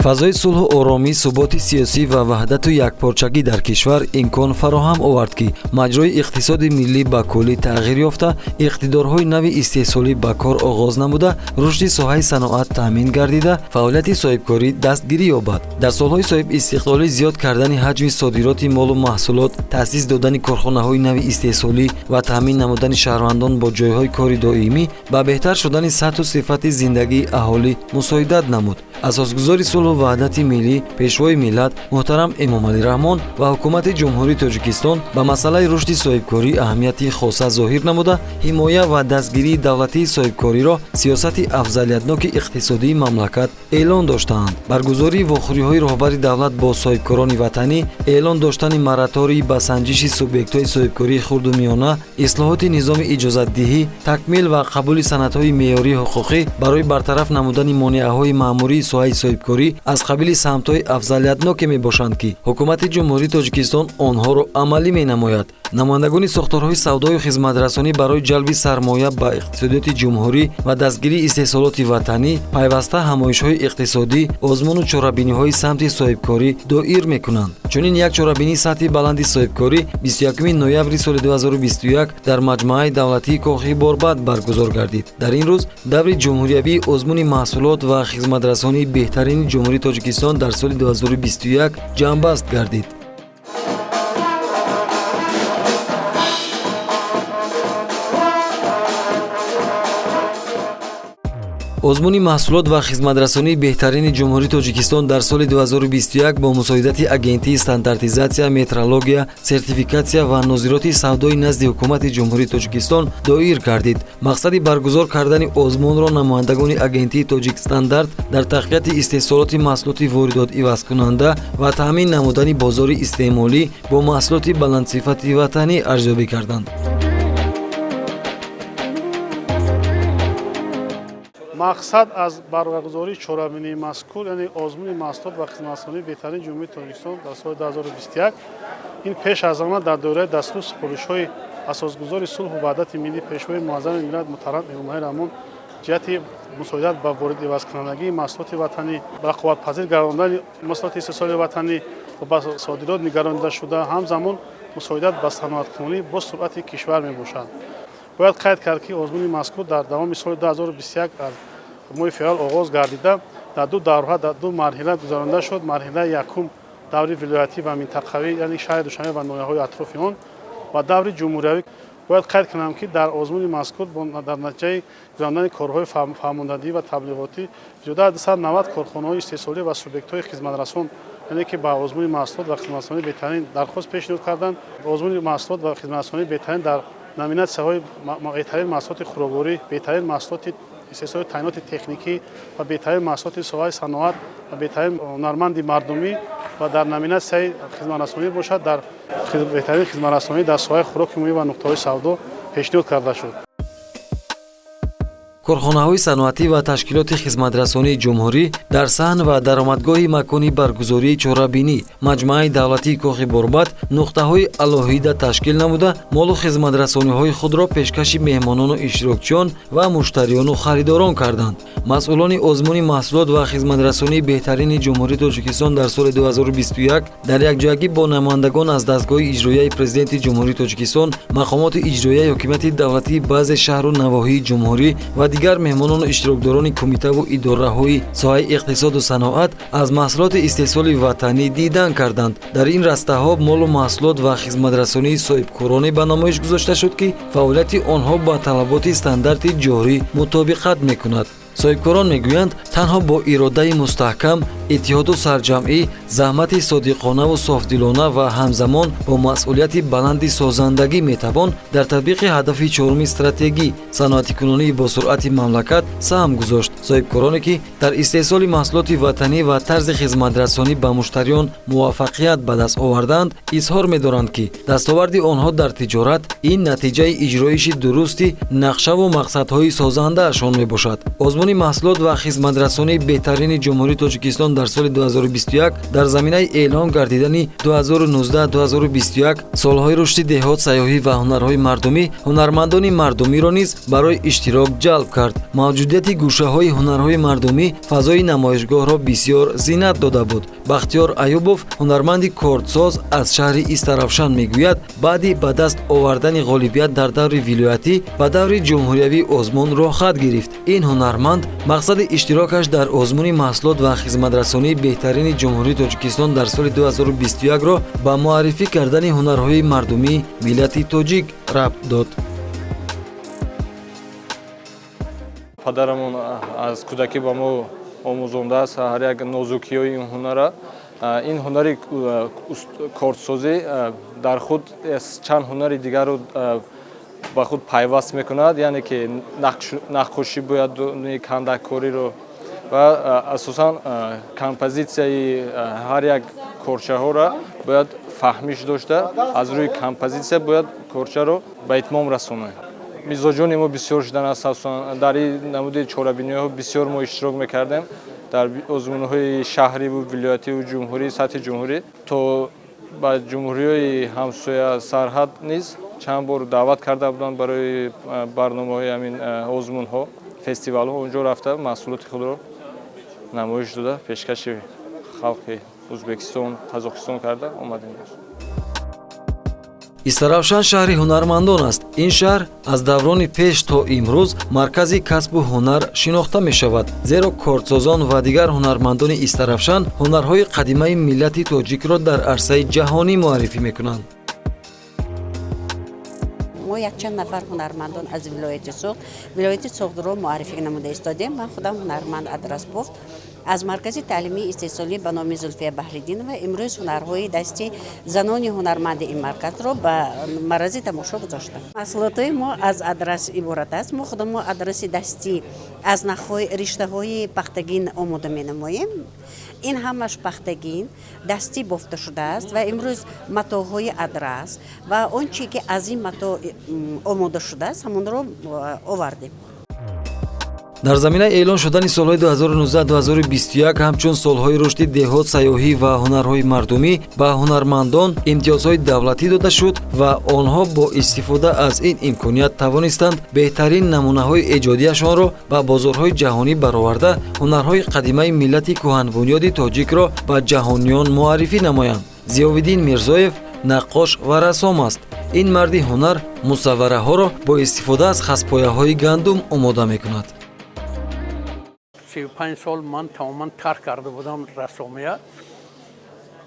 Фазои сулҳу оромӣ, суботи сиёсӣ ва ваҳдату якпорчагӣ дар кишвар имкон фароҳам овард, ки маҷрои иқтисоди миллӣ ба куллӣ тағйир ёфта, иқтидорҳои нави истеҳсолӣ ба кор оғоз намуда, рушди соҳаи саноат таъмин гардида, фаъолияти соҳибкорӣ дастгирӣ ёбад. Дар солҳои соҳибистиқлолӣ зиёд кардани ҳаҷми содироти молу маҳсулот, таъсис додани корхонаҳои нави истеҳсолӣ ва таъмин намудани шаҳрвандон бо ҷойҳои кори доимӣ ба беҳтар шудани сатҳу сифати зиндагии аҳолӣ мусоидат намуд. Асосгузори сулҳу ваҳдати миллӣ, Пешвои миллат муҳтарам Эмомалӣ Раҳмон ва Ҳукумати Ҷумҳурии Тоҷикистон ба масъалаи рушди соҳибкорӣ аҳамияти хоса зоҳир намуда, ҳимоя ва дастгирии давлатии соҳибкориро сиёсати афзалиятноки иқтисодии мамлакат эълон доштаанд. Баргузории вохӯриҳои роҳбари давлат бо соҳибкорони ватанӣ, эълон доштани моратории ба санҷиши субъектҳои соҳибкории хурду миёна, ислоҳоти низоми иҷозатдиҳӣ, такмил ва қабули санадҳои меъёрии ҳуқуқӣ барои бартараф намудани монеаҳои маъмурии соҳаи соҳибкорӣ аз қабили самтҳои афзалиятноке мебошанд, ки Ҳукумати Ҷумҳурии Тоҷикистон онҳоро амалӣ менамояд. Намояндагони сохторҳои савдою хизматрасонӣ барои ҷалби сармоя ба иқтисодиёти ҷумҳурӣ ва дастгирии истеҳсолоти ватанӣ пайваста ҳамоишҳои иқтисодӣ, озмуну чорабиниҳои самти соҳибкорӣ доир мекунанд. Чунин як чорабинии сатҳи баланди соҳибкорӣ 21 ноябри соли 2021 дар маҷмӯаи давлатии Кохи Борбад баргузор гардид. Дар ин рӯз даври ҷумҳуриявии озмуни маҳсулот ва хизматрасонии беҳтарини Ҷумҳурии Тоҷикистон дар соли 2021 ҷамъбаст гардид. Озмуни маҳсулот ва хизматрасонии беҳтарини Ҷумҳурии Тоҷикистон дар соли 2021 бо мусоидати Агентии стандартизатсия, метрология, сертификатсия ва нозироти савдои назди Ҳукумати Ҷумҳурии Тоҷикистон доир гардид. Мақсади баргузор кардани озмунро намояндагони Агентии Тоҷикстандарт дар тақвияти истеҳсолоти маҳсулоти воридотивазкунанда ва таъмин намудани бозори истеъмолӣ бо маҳсулоти баландсифати ватанӣ арзёбӣ карданд. Мақсад аз баргузории чорабинии мазкур, яъне озмуни маҳсулот ва хизматрасонии беҳтарини Ҷумҳурии Тоҷикистон дар соли 2021, ин пеш аз ҳама дар доираи дастуру супоришҳои асосгузори сулҳу ваҳдати миллӣ, Пешвои муаззами миллат муҳтарам Эмомалӣ Раҳмон ҷиҳати мусоидат ба воридивазкунандагии маҳсулоти ватанӣ, рақобатпазир гардондани маҳсулоти истеҳсоли ватанӣ ва ба содирот нигаронида шуда, ҳамзамон мусоидат ба саноаткунонӣ бо суръати кишвар мебошад. Бояд қайд кард, ки озмуни мазкур дар давоми соли 2021 аз моҳи феврал оғоз гардида, дар ду даврҳа, дар ду марҳила гузаронида шуд. Марҳилаи якум даври вилоятӣ ва минтақавӣ, яъне шаҳри Душанбе ва ноҳияҳои атрофи он, ва даври ҷумҳуриявӣ. Бояд қайд кунам, ки дар озмуни мазкур дар натиҷаи гузарондани корҳои фаҳмондадиҳӣ ва таблиғотӣ зиёда аз 290 корхонаҳои истеҳсолӣ ва субъектҳои хизматрасон, яъне ки ба озмуни маҳсулот ва хизматрасонии беҳтарин дархост пешниҳод карданд. Озмуни маҳсулот ва хизматрасонии беҳтарин дар номинатсияҳои беҳтарин маҳсулоти хӯрокворӣ, беҳтарин маҳсулоти истеҳсоли таъиноти техникӣ ва беҳтарин маҳсулоти соҳаи саноат ва беҳтарин ҳунарманди мардумӣ ва дар номинатсияи хизматрасонӣ бошад, дар беҳтарин хизматрасонӣ дар соҳаи хӯроки умумӣ ва нуқтаҳои савдо пешниҳод карда шуд. Корхонаҳои саноатӣ ва ташкилоти хизматрасонии ҷумҳурӣ дар саҳн ва даромадгоҳи макони баргузории чорабинӣ, маҷмӯаи давлатии Кохи Борбад, нуқтаҳои алоҳида ташкил намуда, молу хизматрасониҳои худро пешкаши меҳмонону иштирокчиён ва муштариёну харидорон карданд. Масъулони озмуни маҳсулот ва хизматрасонии беҳтарини Ҷумҳурии Тоҷикистон дар соли 2021 дар якҷоягӣ бо намояндагон аз дастгоҳи иҷроияи Президенти Ҷумҳурии Тоҷикистон, мақомоти иҷроияи ҳокимияти давлатии баъзе шаҳру навоҳии ҷумҳурӣ ва дигар меҳмонону иштирокдорони кумитаву идораҳои соҳаи иқтисоду саноат аз маҳсулоти истеҳсоли ватанӣ дидан карданд. Дар ин растаҳо молу маҳсулот ва хизматрасонии соҳибкороне ба намоиш гузошта шуд, ки фаъолияти онҳо ба талаботи стандарти ҷорӣ мутобиқат мекунад. Соҳибкорон мегӯянд, танҳо бо иродаи мустаҳкам, иттиҳоду сарҷамъӣ, заҳмати содиқонаву софдилона ва ҳамзамон бо масъулияти баланди созандагӣ метавон дар татбиқи ҳадафи чоруми стратегӣ, саноатикунонии босуръати мамлакат саҳм гузошт. Соҳибкороне, ки дар истеҳсоли маҳсулоти ватанӣ ва тарзи хизматрасонӣ ба муштариён муваффақият ба даст овардаанд, изҳор медоранд, ки дастоварди онҳо дар тиҷорат ин натиҷаи иҷроиши дурусти нақшаву мақсадҳои созандаашон мебошад. Озмуни Озмуни маҳсулот ва хизматрасонии беҳтарини Ҷумҳурии Тоҷикистон дар соли 2021 дар заминаи эълон гардидани 2019-2021 солҳои рушди деҳот, сайёҳӣ ва ҳунарҳои мардумӣ ҳунармандони мардумиро низ барои иштирок ҷалб кард. Мавҷудияти гӯшаҳои ҳунарҳои мардумӣ фазои намоишгоҳро бисёр зинат дода буд. Бахтиёр Аюбов, ҳунарманди кордсоз аз шаҳри Истаравшан, мегӯяд, баъди ба даст овардани ғолибият дар даври вилоятӣ ба даври ҷумҳуриявии озмун роҳхат гирифт. Ин ҳунарманд мақсади иштирокаш дар озмуни маҳсулот ва хизматрасонии беҳтарини Ҷумҳурии Тоҷикистон дар соли 2021-ро ба муаррифӣ кардани ҳунарҳои мардумии миллати тоҷик рабт дод. Падарамон аз кӯдакӣ ба мо омӯзондааст ҳар як нозукиҳои ин ҳунара. Ин ҳунари кордсозӣ дар худ чанд ҳунари дигарро ба худ пайваст мекунад, яъне ки наққошӣ бояд, кандаккориро ва асосан композитсияи ҳар як корчаҳоро бояд фаҳмиш дошта, аз рӯи композитсия бояд корчаро ба итмом расонад. Мизоҷони мо бисёр шудан аст. Дар ин намуди чорабиниҳо бисёр мо иштирок мекардем дар озмунҳои шаҳриву вилоятиву ҷумҳурӣ, сатҳи ҷумҳурӣ, то ба ҷумҳуриҳои ҳамсоя сарҳад низ чанд бор даъват карда буданд барои барномаҳои ҳамин озмунҳо, фестивалҳо. Онҷо рафта маҳсулоти худро намоиш дода, пешкаши халқи Ӯзбекистон, Қазоқистон карда омадем. Истаравшан шаҳри ҳунармандон аст. Ин шаҳр аз даврони пеш то имрӯз маркази касбу ҳунар шинохта мешавад, зеро кордсозон ва дигар ҳунармандони Истаравшан ҳунарҳои қадимаи миллати тоҷикро дар арсаи ҷаҳонӣ муаррифӣ мекунанд. Мо якчанд нафар ҳунармандон аз вилояти Суғд, вилояти Суғдро муаррифӣ намуда истодем. Ман худам ҳунарманд адрасбофт аз маркази таълимии истеҳсолӣ ба номи Зулфия Баҳриддинова. Имрӯз ҳунарҳои дасти занони ҳунарманди ин марказро ба маррази тамошо гузоштам. Маҳсулотҳои мо аз адрас иборат аст. Мо худамо адраси дастӣ аз нахҳои риштаҳои пахтагин омода менамоем. Ин ҳамаш пахтагин дастӣ бофта шудааст ва имрӯз матоъҳои адрас ва он чӣ ки аз ин матоъ омода шудааст, ҳамонро овардем. Дар заминаи эълон шудани солҳои 2019-2021 ҳамчун солҳои рушди деҳот, сайёҳӣ ва ҳунарҳои мардумӣ ба ҳунармандон имтиёзҳои давлатӣ дода шуд ва онҳо бо истифода аз ин имконият тавонистанд беҳтарин намунаҳои эҷодияшонро ба бозорҳои ҷаҳонӣ бароварда, ҳунарҳои қадимаи миллати кӯҳанбунёди тоҷикро ба ҷаҳониён муаррифӣ намоянд. Зиёвиддин Мирзоев наққош ва рассом аст. Ин марди ҳунар мусаввараҳоро бо истифода аз хаспояҳои гандум омода мекунад. 35 сол ман тамоман тарк карда будам рассомия.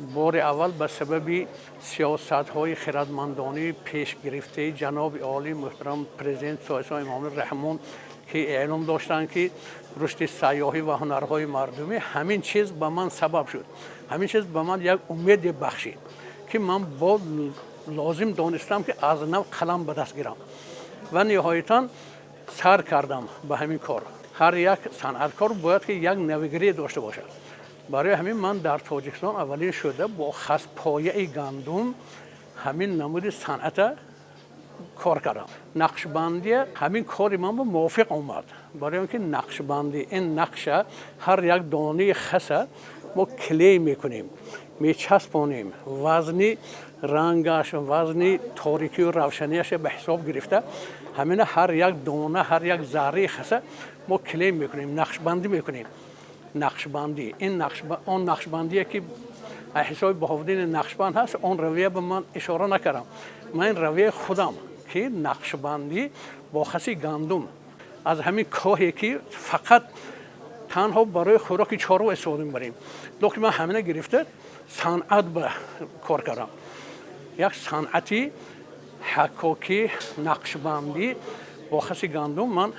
Бори аввал ба сабаби сиёсатҳои хирадмандонии пешгирифтаи ҷаноби олӣ муҳтарам президент соҳиб Эмомалӣ Раҳмон, ки эълом доштанд, ки рушди сайёҳӣ ва ҳунарҳои мардумӣ, ҳамин чиз ба ман сабаб шуд, ҳамин чиз ба ман як умеде бахшид, ки ман бо лозим донистам, ки аз нав қалам ба даст гирам ва ниҳоятан сар кардам ба ҳамин кор. Ҳар як санъаткор бояд ки як навигарӣ дошта бошад. Барои ҳамин ман дар Тоҷикистон аввалин шуда бо хаспояи гандум ҳамин намуди санъата кор кардам. Нақшбандия ҳамин кори ман ба мувофиқ омад, барои он ки нақшбандӣ ин нақша ҳар як донаи хаса мо клей мекунем, мечаспонем, вазни рангаш, вазни торикию равшанияша ба ҳисоб гирифта, ҳамина ҳар як дона, ҳар як зарраи хаса мо клей мекунем, нақшбандӣ мекунем. Нақшбандӣ ин он нақшбандие ки ҳисоби Баҳовиддини Нақшбанд ҳаст, он равия ба ман ишора накардам. Ман ин равияи худам, ки нақшбандӣ бо хаси гандум аз ҳамин коҳе ки фақат танҳо барои хӯроки чорво истифода мебарем, лекин ман ҳамина гирифта санъат ба кор кардам, як санъати ҳаккокӣ, нақшбандӣ бо хаси гандум ман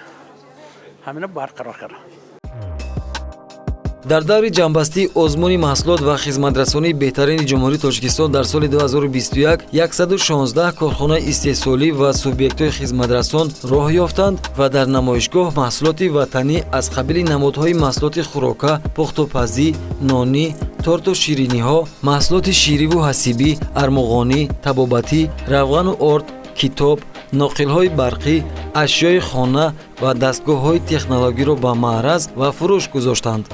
ҳамина барқарор кардам. Дар даври ҷамъбастии озмуни маҳсулот ва хизматрасонии беҳтарини Ҷумҳурии Тоҷикистон дар соли 2021 116 корхонаи истеҳсолӣ ва субъектҳои хизматрасон роҳ ёфтанд ва дар намоишгоҳ маҳсулоти ватанӣ аз қабили намудҳои маҳсулоти хӯрока, пухтупазӣ, нонӣ, торту шириниҳо, маҳсулоти шириву ҳасибӣ, армуғонӣ, табобатӣ, равғану орд, китоб, ноқилҳои барқӣ, ашёи хона ва дастгоҳҳои технологиро ба маъраз ва фурӯш гузоштанд.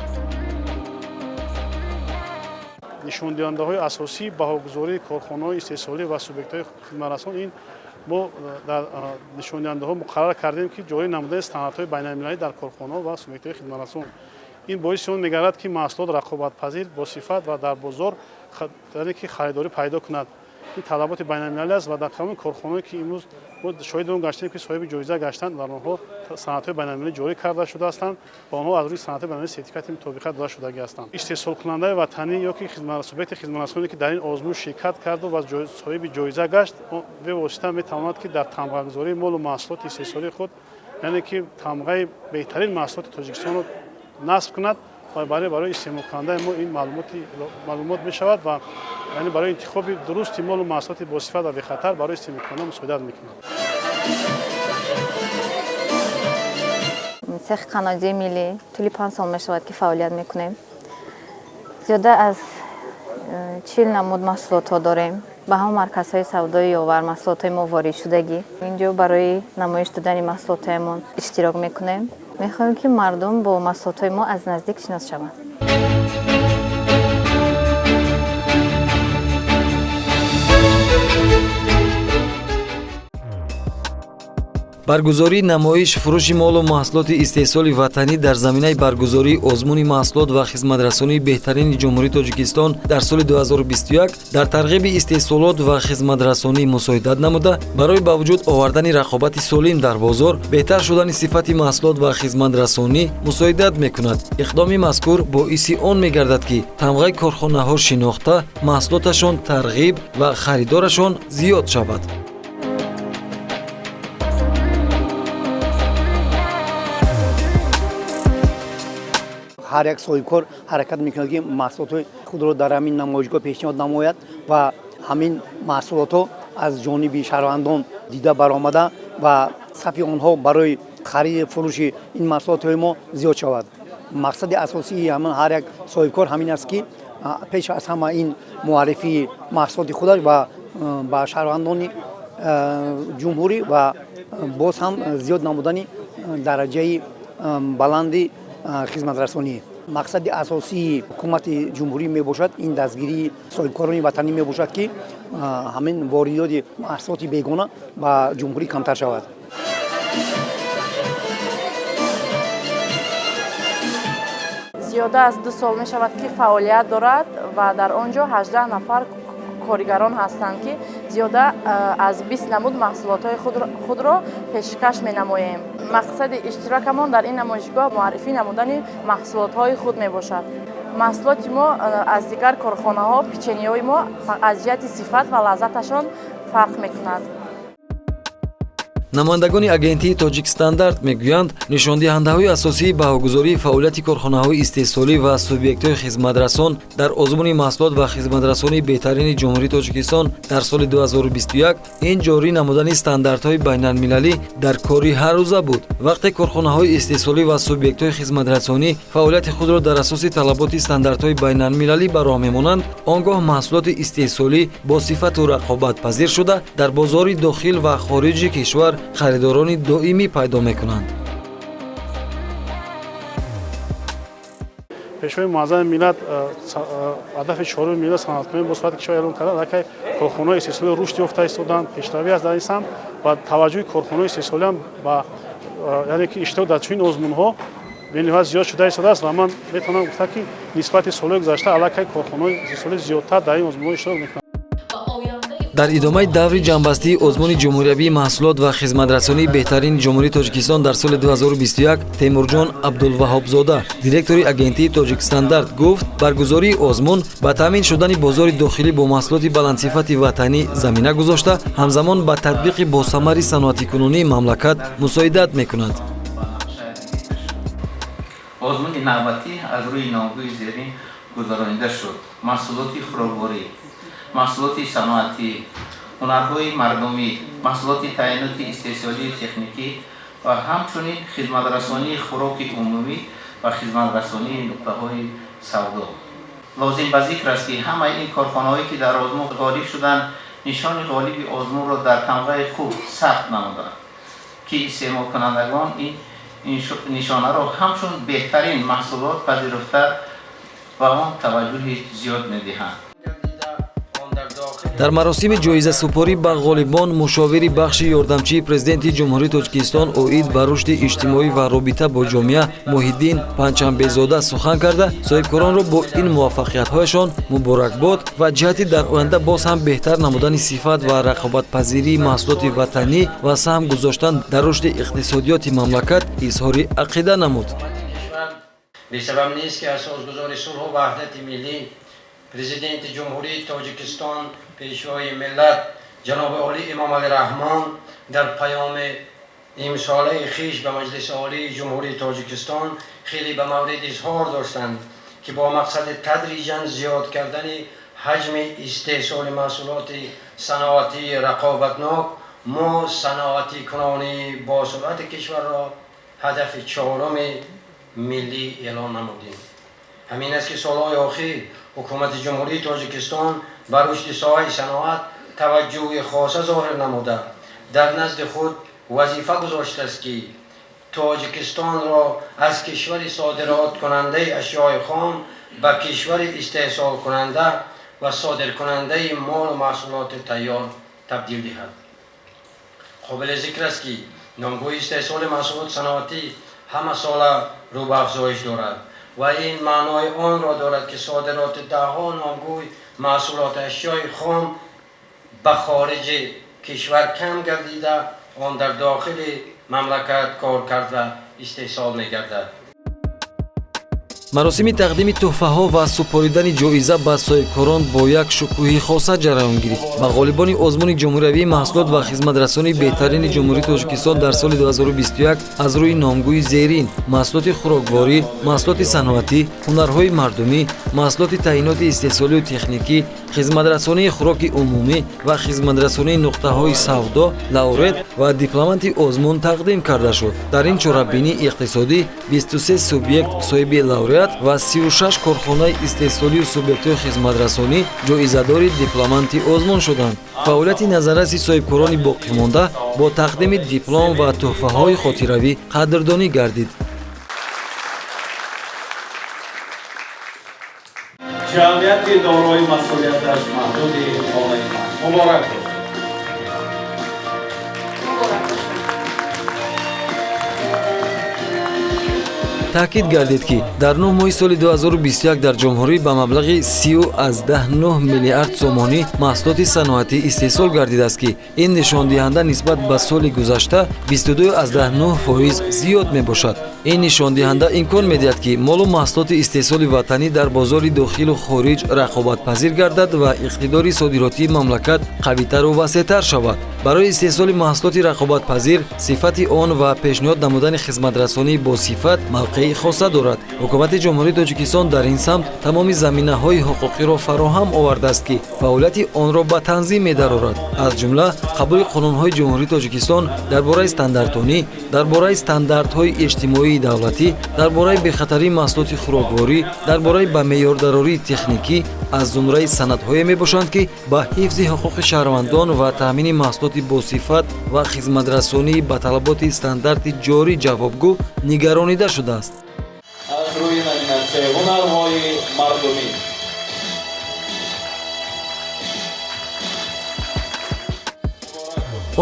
Нишондиҳандаҳои асосии баҳогузории корхонаҳои истеҳсолӣ ва субъектҳои хизматрасон ин мо дар нишондиҳандаҳо муқаррар кардем, ки ҷорӣ намудани стандартҳои байналмилалӣ дар корхонаҳо ва субъектҳои хизматрасон. Ин боиси он мегардад, ки маҳсулот рақобатпазир, босифат ва дар бозор яъне ки харидорӣ пайдо кунад. Ин талаботи байналмилалӣ аст ва дар тамоми корхонаҳое, ки имрӯз мо шоҳиди он гаштем, ки соҳиби ҷоиза гаштанд, дар онҳо стандартҳои байналмилалӣ ҷорӣ карда шудаастанд ва онҳо аз рӯи стандартҳои байналмилалӣ сертификати мутобиқат дода шудагӣ ҳастанд. Истеҳсолкунандаи ватанӣ ё ки субъекти хизматрасоне, ки дар ин озмун ширкат карду ва соҳиби ҷоиза гашт, бевосита метавонад, ки дар тамғагузории молу маҳсулоти истеҳсолии худ, яъне ки тамғаи беҳтарин маҳсулоти Тоҷикистонро насб кунад ва барои истеъмолкунандаи мо ин маълумот мешавад ва яъне барои интихоби дурусти молу маҳсулоти босифат ва бехатар барои истеъмолкунанда мусоидат мекунад. Цехи қаннодии миллӣ тӯли 5 сол мешавад, ки фаъолият мекунем. Зиёда аз 40 намуд маҳсулотҳо дорем. Ба ҳама марказҳои савдои ёвар маҳсулотҳои мо ворид шудагӣ. Инҷо барои намоиш додани маҳсулотҳоямон иштирок мекунем. Мехоҳем, ки мардум бо маҳсулотҳои мо аз наздик шинос шаванд. Баргузории намоиш фурӯши молу маҳсулоти истеҳсоли ватанӣ дар заминаи баргузории озмуни маҳсулот ва хизматрасонии беҳтарини Ҷумҳурии Тоҷикистон дар соли 2021 дар тарғиби истеҳсолот ва хизматрасонӣ мусоидат намуда, барои ба вуҷуд овардани рақобати солим дар бозор, беҳтар шудани сифати маҳсулот ва хизматрасонӣ мусоидат мекунад. Иқдоми мазкур боиси он мегардад, ки тамғаи корхонаҳо шинохта, маҳсулоташон тарғиб ва харидорашон зиёд шавад. Ҳар як соҳибкор ҳаракат мекунад, ки маҳсулотҳои худро дар ҳамин намоишгоҳ пешниҳод намояд ва ҳамин маҳсулотҳо аз ҷониби шаҳрвандон дида баромада ва сафи онҳо барои хариди фурӯши ин маҳсулотҳои мо зиёд шавад. Мақсади асосии ҳамин ҳар як соҳибкор ҳамин аст, ки пеш аз ҳама ин муаррифии маҳсулоти худаш ва ба шаҳрвандони ҷумҳурӣ ва боз ҳам зиёд намудани дараҷаи баланди хизматрасонӣ. Мақсади асосии ҳукумати ҷумҳурӣ мебошад ин дастгирии соҳибкорони ватанӣ мебошад, ки ҳамин воридоти маҳсулоти бегона ба ҷумҳурӣ камтар шавад. Зиёда аз 2 сол мешавад, ки фаъолият дорад ва дар он ҷо 18 нафар коригарон ҳастанд, ки зиёда аз 20 намуд маҳсулотҳои худро пешкаш менамоем. Мақсади иштирокамон дар ин намоишгоҳ муаррифӣ намудани маҳсулотҳои худ мебошад. Маҳсулоти мо аз дигар корхонаҳо, печениҳои мо аз ҷиҳати сифат ва лаззаташон фарқ мекунад. Намояндагони агентии Тоҷикстандарт мегӯянд, нишондиҳандаҳои асосии баҳогузории фаъолияти корхонаҳои истеҳсолӣ ва субъектҳои хизматррасон дар озмуни маҳсулот ва хизматрасонии беҳтарини Ҷумҳурии Тоҷикистон дар соли 2021 ин ҷорӣ намудани стандартҳои байналмилалӣ дар кори ҳаррӯза буд. Вақте корхонаҳои истеҳсолӣ ва субъектҳои хизматрасонӣ фаъолияти худро дар асоси талаботи стандартҳои байналмилалӣ ба роҳ мемонанд, он гоҳ маҳсулоти истеҳсолӣ бо сифату рақобатпазир шуда, дар бозори дохил ва хориҷи кишвар харидорони доимӣ пайдо мекунанд. Пешвои муаззами миллат ҳадафи чоруми миллат саноаткунӣ бо суръати кишвар эълон карда, аллакай корхонаҳои истеҳсолӣ рушд ёфта истоданд, пешравӣ аст дар ин самт ва таваҷҷӯҳи корхонаҳои истеҳсолиам ба яъне ки иштирок дар чунин озмунҳо бениҳоят зиёд шуда истодааст ва ман метавонам гуфта, ки нисбати солҳои гузашта аллакай корхонаҳои истеҳсолӣ зиёдтар дар ин озмунҳо иштирок мекунанд. Дар идомаи даври ҷамъбастии озмуни ҷумҳуриявии маҳсулот ва хизматрасонии беҳтарини Ҷумҳурии Тоҷикистон дар соли 2021 Темурҷон Абдулваҳобзода, директори агентии Тоҷикстандарт гуфт, баргузории озмун ба таъмин шудани бозори дохилӣ бо маҳсулоти баландсифати ватанӣ замина гузошта, ҳамзамон ба татбиқи босамари саноатикунонии мамлакат мусоидат мекунад. Озмуни навбатӣ аз рӯи номгӯи зерин гузаронида шуд: маҳсулоти хӯрокворӣ, маҳсулоти саноатӣ, ҳунарҳои мардумӣ, маҳсулоти таъиноти истеҳсолию техникӣ ва ҳамчунин хизматрасонии хӯроки умумӣ ва хизматрасонии нуқтаҳои савдо. Лозим ба зикр аст, ки ҳамаи ин корхонаҳое, ки дар озмун ғолиб шуданд, нишони ғолиби озмунро дар тамғаи хуб сабт намуданд. Ки истеъмолкунандагон ин нишонаро ҳамчун беҳтарин маҳсулот пазируфта, ба он таваҷҷӯҳи зиёд медиҳанд. Дар маросими ҷоизасупорӣ ба ғолибон мушовири бахши ёрдамчии Президенти Ҷумҳурии Тоҷикистон оид ба рушди иҷтимоӣ ва робита бо ҷомеа Муҳиддин Панҷшанбезода сухан карда, соҳибкоронро бо ин муваффақиятҳояшон муборакбод ва ҷиҳати дар оянда боз ҳам беҳтар намудани сифат ва рақобатпазирии маҳсулоти ватанӣ ва саҳм гузоштан дар рушди иқтисодиёти мамлакат изҳори ақида намуд. Бесабаб нест, ки асосгузори сулҳу ваҳдати миллӣ, Президенти Ҷумҳурии Тоҷикистон, Пешвои миллат ҷаноби олӣ Эмомалӣ Раҳмон дар паёми имсолаи хиш ба Маҷлиси Олии Ҷумҳурии Тоҷикистон хеле ба маврид изҳор доштанд, ки бо мақсади тадриҷан зиёд кардани ҳаҷми истеҳсоли маҳсулоти саноатии рақобатнок мо саноатикунонии босуръати кишварро ҳадафи чоруми миллӣ эълон намудем. Ҳамин аст, ки солҳои охир Ҳукумати Ҷумҳурии Тоҷикистон ба рушди соҳаи саноат таваҷҷӯҳи хоса зоҳир намуда, дар назди худ вазифа гузоштааст, ки Тоҷикистонро аз кишвари содироткунандаи ашёи хом ба кишвари истеҳсолкунанда ва содиркунандаи молу маҳсулоти тайёр табдил диҳад. Қобили зикр аст, ки номгӯи истеҳсоли маҳсулоти саноатӣ ҳамасола рӯ ба афзоиш дорад ва ин маънои онро дорад, ки содироти даҳҳо номгӯй маҳсулоти ашёи хом ба хориҷи кишвар кам гардида, он дар дохили мамлакат кор карда истеҳсол мегардад. Маросими тақдими тӯҳфаҳо ва супоридани ҷоиза ба соҳибкорон бо як шукӯҳи хоса ҷараён гирифт. Ба ғолибони озмуни ҷумҳуриявии маҳсулот ва хизматрасонии беҳтарини Ҷумҳурии Тоҷикистон дар соли 2021 аз рӯи номгӯи зерин: маҳсулоти хӯрокворӣ, маҳсулоти саноатӣ, ҳунарҳои мардумӣ, маҳсулоти таъиноти истеҳсолию техникӣ, хизматрасонии хӯроки умумӣ ва хизматрасонии нуқтаҳои савдо лауреат ва дипломанти озмун тақдим карда шуд. Дар ин чорабинии иқтисодӣ 23 субъект соҳиби лауреат ва 36 корхонаи истеҳсолию субъектҳои хизматрасонӣ ҷоизадори дипломанти озмун шуданд. Фаъолияти назарраси соҳибкорони боқимонда бо тақдими диплом ва тӯҳфаҳои хотиравӣ қадрдонӣ гардид. Ҷамъияти дорои масъулияташ маҳдуди хонаи ман, муборак бошад. Таъкид гардид, ки дар 9 моҳи соли 2021 дар ҷумҳурӣ ба маблағи 30,9 миллиард сомонӣ маҳсулоти саноатӣ истеҳсол гардидааст, ки ин нишондиҳанда нисбат ба соли гузашта 22,9% зиёд мебошад. Ин нишондиҳанда имкон медиҳад, ки молу маҳсулоти истеҳсоли ватанӣ дар бозори дохилу хориҷ рақобатпазир гардад ва иқтидори содиротии мамлакат қавитару васеътар шавад. Барои истеҳсоли маҳсулоти рақобатпазир сифати он ва пешниҳод намудани хизматрасонии босифат мавқеи хоса дорад. Ҳукумати Ҷумҳурии Тоҷикистон дар ин самт тамоми заминаҳои ҳуқуқиро фароҳам овардааст, ки фаъолияти онро ба танзим медарорад, аз ҷумла қабули қонунҳои Ҷумҳурии Тоҷикистон дар бораи стандартонӣ, дар бораи стандартҳои иҷтимоии давлатӣ, дар бораи бехатарии маҳсулоти хӯрокворӣ, дар бораи ба меъёрдарории техникӣ аз зумраи санадҳое мебошанд, ки ба ҳифзи ҳуқуқи шаҳрвандон ва таъмини маҳсулоти босифат ва хизматрасонии ба талаботи стандарти ҷорӣ ҷавобгӯ нигаронида шудааст. Аз рӯи номинатсияи ҳунарҳои мардумӣ.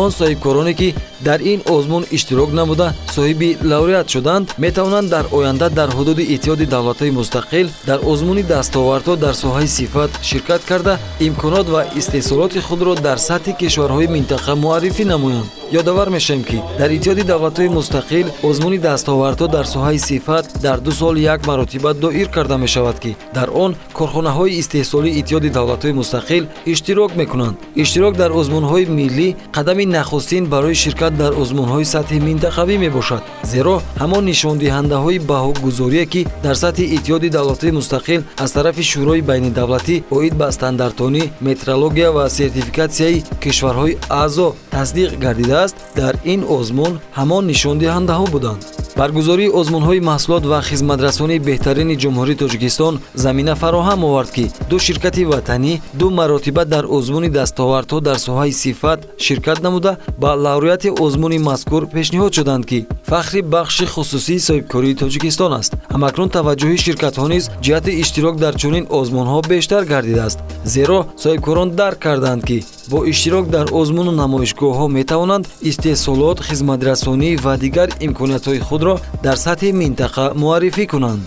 Он соҳибкороне, ки дар ин озмун иштирок намуда, соҳиби лауреат шуданд, метавонанд дар оянда дар ҳудуди Иттиҳоди Давлатҳои Мустақил дар озмуни дастовардҳо дар соҳаи сифат ширкат карда, имконот ва истеҳсолоти худро дар сатҳи кишварҳои минтақа муаррифӣ намоянд. Ёдовар мешавем, ки дар Иттиҳоди Давлатҳои Мустақил озмуни дастовардҳо дар соҳаи сифат дар 2 сол як маротиба доир карда мешавад, ки дар он корхонаҳои истеҳсолии Иттиҳоди Давлатҳои Мустақил иштирок мекунанд. Иштирок дар озмунҳои миллӣ қадами нахустин барои ширкат дар озмунҳои сатҳи минтақавӣ мебошад, зеро ҳамон нишондиҳандаҳои баҳогузорие, ки дар сатҳи Иттиҳоди Давлатҳои Мустақил аз тарафи Шӯрои байнидавлатӣ оид ба стандартонӣ, метрология ва сертификатсияи кишварҳои аъзо тасдиқ гардидааст, дар ин озмун ҳамон нишондиҳандаҳо буданд. Баргузории озмунҳои маҳсулот ва хизматрасонии беҳтарини Ҷумҳурии Тоҷикистон замина фароҳам овард, ки ду ширкати ватанӣ ду маротиба дар озмуни дастовардҳо дар соҳаи сифат ширкат намуда, ба лауреати озмуни мазкур пешниҳод шуданд, ки фахри бахши хусусии соҳибкории Тоҷикистон аст. Ҳамакнун таваҷҷӯҳи ширкатҳо низ ҷиҳати иштирок дар чунин озмунҳо бештар гардидааст, зеро соҳибкорон дарк карданд, ки бо иштирок дар озмуну намоишгоҳҳо метавонанд истеҳсолот, хизматрасонӣ ва дигар имкониятҳои худро дар сатҳи минтақа муаррифӣ кунанд.